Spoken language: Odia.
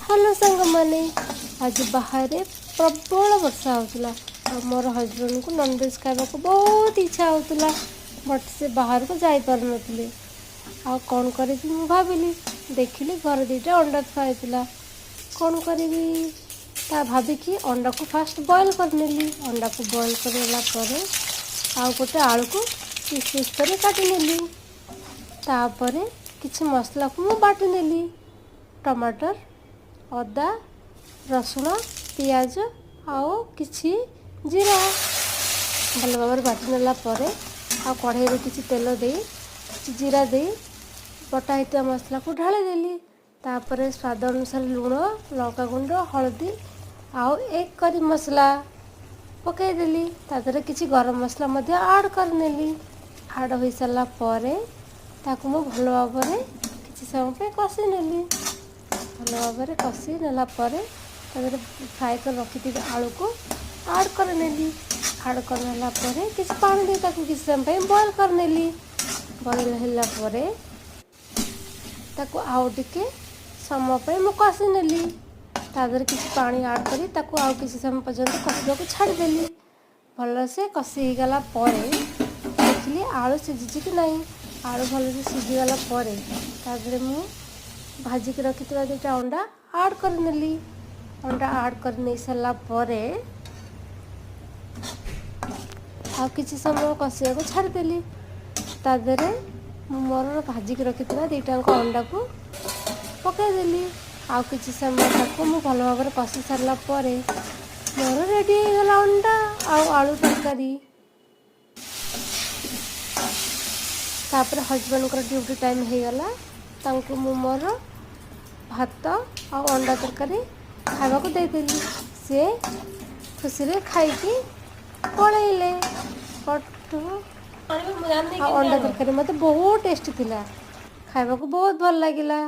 ହ୍ୟାଲୋ ସାଙ୍ଗମାନେ, ଆଜି ବାହାରେ ପ୍ରବଳ ବର୍ଷା ହେଉଥିଲା ଆଉ ମୋର ହଜବେଣ୍ଡଙ୍କୁ ନନଭେଜ୍ ଖାଇବାକୁ ବହୁତ ଇଚ୍ଛା ହେଉଥିଲା, ବଟ୍ ସେ ବାହାରକୁ ଯାଇପାରୁନଥିଲେ। ଆଉ କ'ଣ କରିବି ମୁଁ ଭାବିଲି। ଦେଖିଲି ଘରେ ଦୁଇଟା ଅଣ୍ଡା ଥୁଆ ହେଇଥିଲା। କ'ଣ କରିବି ତା ଭାବିକି ଅଣ୍ଡାକୁ ଫାଷ୍ଟ ବଏଲ୍ କରିନେଲି। ଅଣ୍ଡାକୁ ବଏଲ୍ କରିନେଲା ପରେ ଆଉ ଗୋଟେ ଆଳୁକୁ ପିସ୍ ପିସ୍ କରି କାଟିନେଲି। ତାପରେ କିଛି ମସଲାକୁ ମୁଁ ବାଟି ନେଲି: ଟମାଟର, ଅଦା, ରସୁଣ, ପିଆଜ ଆଉ କିଛି ଜିରା। ଭଲ ଭାବରେ ବାଟି ନେଲା ପରେ ଆଉ କଢ଼େଇରେ କିଛି ତେଲ ଦେଇ, କିଛି ଜିରା ଦେଇ ବଟା ହେଇଥିବା ମସଲାକୁ ଢାଳିଦେଲି। ତାପରେ ସ୍ୱାଦ ଅନୁସାରେ ଲୁଣ, ଲଙ୍କାଗୁଣ୍ଡ, ହଳଦୀ ଆଉ ଏଗ୍ କରି ମସଲା ପକାଇଦେଲି। ତା ଦେହରେ କିଛି ଗରମ ମସଲା ମଧ୍ୟ ଆଡ଼୍ କରିନେଲି। ଆଡ଼୍ ହୋଇସାରିଲା ପରେ ତାକୁ ମୁଁ ଭଲ ଭାବରେ କିଛି ସମୟ ପାଇଁ କଷି ନେଲି। ଭଲ ଭାବରେ କଷି ନେଲା ପରେ ତା ଦେହରେ ଫ୍ରାଏ କରି ରଖିଥିବା ଆଳୁକୁ ଆଡ଼୍ କରିନେଲି। ଆଡ଼୍ କରିନେଲା ପରେ କିଛି ପାଣି ଦେଇ ତାକୁ କିଛି ସମୟ ପାଇଁ ବଏଲ୍ କରିନେଲି। ବଏଲ୍ ହେଲା ପରେ ତାକୁ ଆଉ ଟିକେ ସମୟ ପାଇଁ ମୁଁ କଷି ନେଲି। ତା ଦେହରେ କିଛି ପାଣି ଆଡ଼୍ କରି ତାକୁ ଆଉ କିଛି ସମୟ ପର୍ଯ୍ୟନ୍ତ କଷିବାକୁ ଛାଡ଼ିଦେଲି। ଭଲସେ କଷି ହେଇଗଲା ପରେ ଦେଖିଲି ଆଳୁ ସିଝିଛି କି ନାହିଁ। ଆଳୁ ଭଲସେ ସିଝିଗଲା ପରେ ତା ଦେହରେ ମୁଁ ଭାଜିକି ରଖିଥିବା ଦୁଇଟା ଅଣ୍ଡା ଆଡ଼୍ କରିନେଲି। ଅଣ୍ଡା ଆଡ଼୍ କରି ନେଇ ସାରିଲା ପରେ ଆଉ କିଛି ସମୟ କଷିବାକୁ ଛାଡ଼ିଦେଲି। ତା ଦେହରେ ମୁଁ ମୋର ଭାଜିକି ରଖିଥିବା ଦୁଇଟାଙ୍କ ଅଣ୍ଡାକୁ ପକାଇଦେଲି। ଆଉ କିଛି ସମୟ ତାକୁ ମୁଁ ଭଲ ଭାବରେ କଷି ସାରିଲା ପରେ ମୋର ରେଡ଼ି ହେଇଗଲା ଅଣ୍ଡା ଆଉ ଆଳୁ ତରକାରୀ। ତାପରେ ହଜବେଣ୍ଡଙ୍କର ଡ୍ୟୁଟି ଟାଇମ୍ ହେଇଗଲା। ତାଙ୍କୁ ମୁଁ ମୋର ଭାତ ଆଉ ଅଣ୍ଡା ତରକାରୀ ଖାଇବାକୁ ଦେଇଦେଲି। ସିଏ ଖୁସିରେ ଖାଇକି ପଳେଇଲେ। ବଟ୍ ଆଣିବ ମୁଁ ଜାଣିନି। ଆଉ କେମିତି ଅଣ୍ଡା ଆଣିବ? ତରକାରୀ ମୋତେ ବହୁତ ଟେଷ୍ଟି ଥିଲା, ଖାଇବାକୁ ବହୁତ ଭଲ ଲାଗିଲା।